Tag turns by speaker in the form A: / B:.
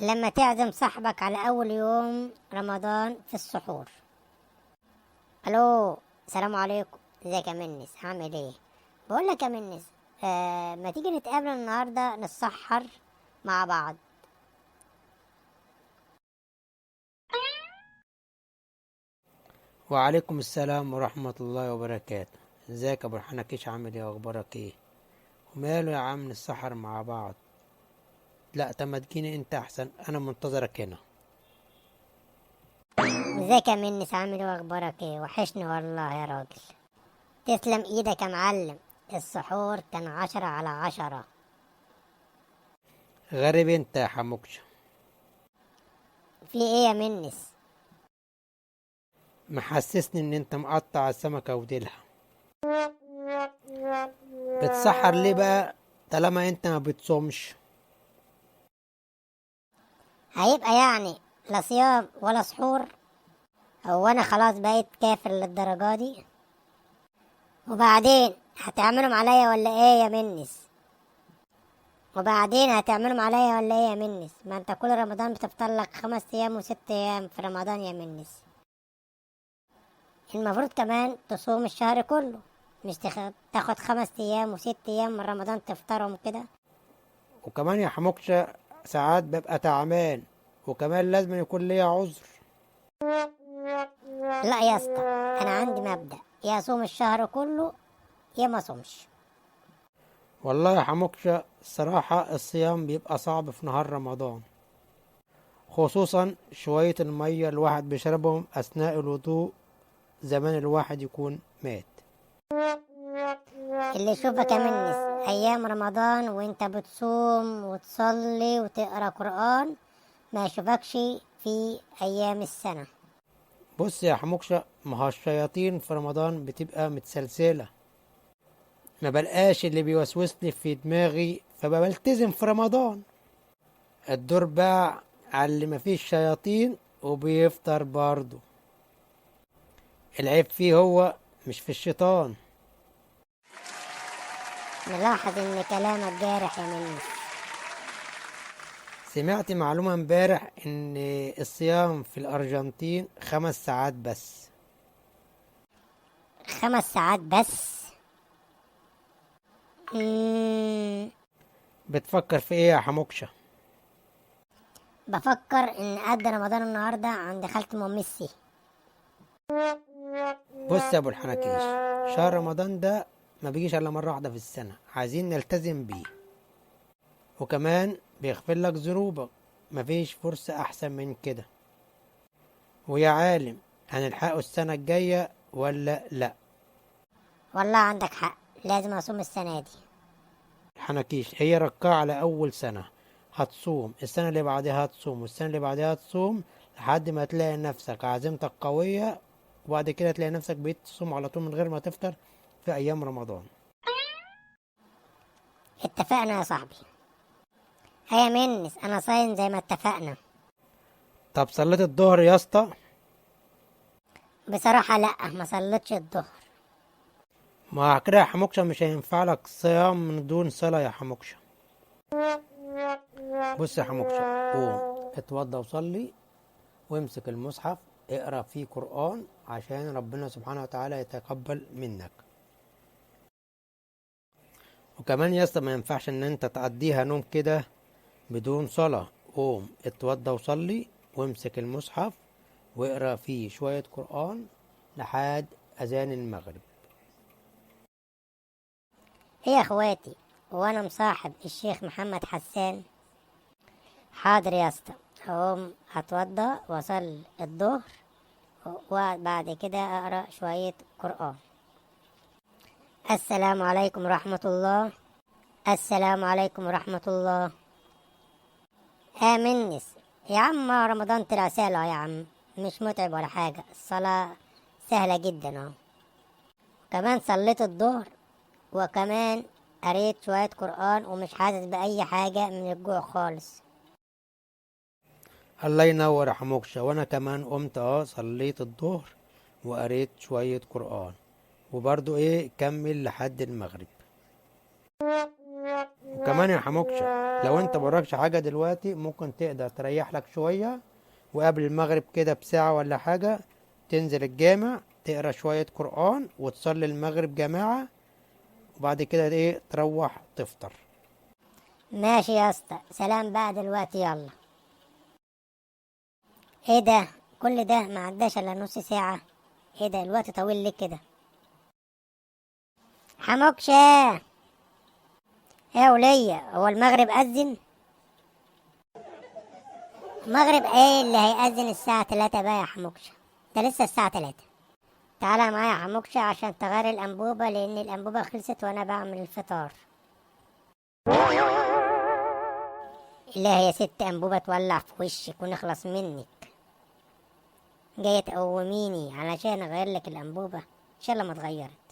A: لما تعزم صاحبك على أول يوم رمضان في السحور. ألو، السلام عليكم، ازيك يا منس؟ عامل ايه؟ بقول لك يا منس، ما تيجي نتقابل النهارده نتسحر مع بعض.
B: وعليكم السلام ورحمة الله وبركاته. ازيك يا ابو الحنكيش؟ عامل ايه واخبارك ايه؟ وماله يا عم نتسحر مع بعض. لا طب ما تجيني انت احسن، انا منتظرك هنا.
A: ازيك يا منس؟ عامل ايه واخبارك ايه؟ وحشني والله يا راجل. تسلم ايدك يا معلم، السحور كان 10 على 10.
B: غريب انت يا حموكشة.
A: في ايه يا منس؟
B: محسسني ان انت مقطع السمكة وديلها. بتسحر ليه بقى طالما انت ما بتصومش؟
A: هيبقى يعني لا صيام ولا سحور؟ هو انا خلاص بقيت كافر للدرجة دي؟ وبعدين هتعملهم عليا ولا ايه يا منس؟ وبعدين هتعملهم عليا ولا ايه يا منس؟ ما انت كل رمضان بتفطر لك 5 ايام وست ايام في رمضان يا منس. المفروض كمان تصوم الشهر كله، مش تاخد 5 ايام وست ايام من رمضان تفطرهم كده.
B: وكمان يا حموكشة ساعات ببقى تعبان، وكمان لازم يكون ليا عذر.
A: لا يا اسطى، انا عندي مبدأ، يا اصوم الشهر كله يا ما اصومش.
B: والله يا حموكشة الصراحة الصيام بيبقى صعب في نهار رمضان، خصوصا شوية المية الواحد بيشربهم أثناء الوضوء، زمان الواحد يكون مات.
A: اللي يشوفك يا منس ايام رمضان وانت بتصوم وتصلي وتقرا قرآن ما يشوفكش في ايام السنة.
B: بص يا حموكشة، ما هو الشياطين في رمضان بتبقى متسلسلة، ما بلقاش اللي بيوسوسلي في دماغي فبلتزم في رمضان. الدور بقى على اللي مفيش شياطين وبيفطر برضه، العيب فيه هو مش في الشيطان.
A: نلاحظ ان كلامك جارح يا منس.
B: سمعت معلومة امبارح ان الصيام في الارجنتين 5 ساعات بس.
A: 5 ساعات بس؟
B: بتفكر في ايه يا حموكشة؟
A: بفكر ان قد رمضان النهارده عند خالة ام ميسي.
B: بص يا ابو الحنكيش، شهر رمضان ده ما بيجيش الا مرة واحدة في السنة، عايزين نلتزم بيه، وكمان بيغفر لك ذنوبك، مفيش فرصة احسن من كده. ويا عالم هنلحقه السنة الجاية ولا لا؟
A: والله عندك حق، لازم اصوم السنة دي.
B: الحنكيش هي ركعة على اول سنة هتصوم، السنة اللي بعدها هتصوم، والسنة اللي بعدها هتصوم، لحد ما تلاقي نفسك عزيمتك قوية، وبعد كده تلاقي نفسك بقيت تصوم على طول من غير ما تفطر في أيام رمضان.
A: اتفقنا يا صاحبي. هيا منس، أنا صايم زي ما اتفقنا.
B: طب صليت الظهر يا اسطى؟
A: بصراحة لأ، ما صليتش الظهر.
B: ما كده يا حموكشة مش هينفع لك صيام من دون صلاة يا حموكشة. بص يا حموكشة، قوم اتوضى وصلي وامسك المصحف اقرأ فيه قرآن عشان ربنا سبحانه وتعالى يتقبل منك. وكمان يا اسطى ما ينفعش ان انت تقضيها نوم كده بدون صلاة. قوم اتوضى وصلي وامسك المصحف واقرأ فيه شوية قرآن لحد أذان المغرب.
A: ايه يا اخواتي، وانا مصاحب الشيخ محمد حسان؟ حاضر يا اسطى، هقوم اتوضى واصلي الظهر وبعد كده اقرا شوية قرآن. السلام عليكم ورحمة الله. السلام عليكم ورحمة الله. آمنس يا عم، رمضان طلع سهل اهو يا عم، مش متعب ولا حاجة، الصلاة سهلة جدا اهو. كمان صليت الظهر وكمان قريت شوية قرآن ومش حاسس بأي حاجة من الجوع خالص.
B: الله ينور يا حموكشة، وانا كمان قمت صليت الظهر وقريت شوية قرآن، وبرضو كمل لحد المغرب. وكمان يا حموكشة، لو انت براكش حاجة دلوقتي ممكن تقدر تريح لك شوية، وقبل المغرب كده بساعة ولا حاجة تنزل الجامع تقرا شوية قرآن وتصلي المغرب جماعة، وبعد كده ايه تروح تفطر.
A: ماشي يا اسطى، سلام بقى دلوقتي، يلا. ايه ده؟ كل ده ما عداش الا نص ساعة؟ ايه ده الوقت طويل ليه كده؟ حموكشة، ايه يا ولية، هو المغرب أذن؟ المغرب ايه اللي هيأذن الساعة 3 بقى يا حموكشة؟ ده لسه الساعة 3. تعالى معايا يا حموكشة عشان تغير الأنبوبة، لأن الأنبوبة خلصت وأنا بعمل الفطار. لا يا ست أنبوبة تولع في وشك ونخلص منك، جاية تقوميني علشان أغير لك الأنبوبة؟ إن شاء الله ما اتغيرت.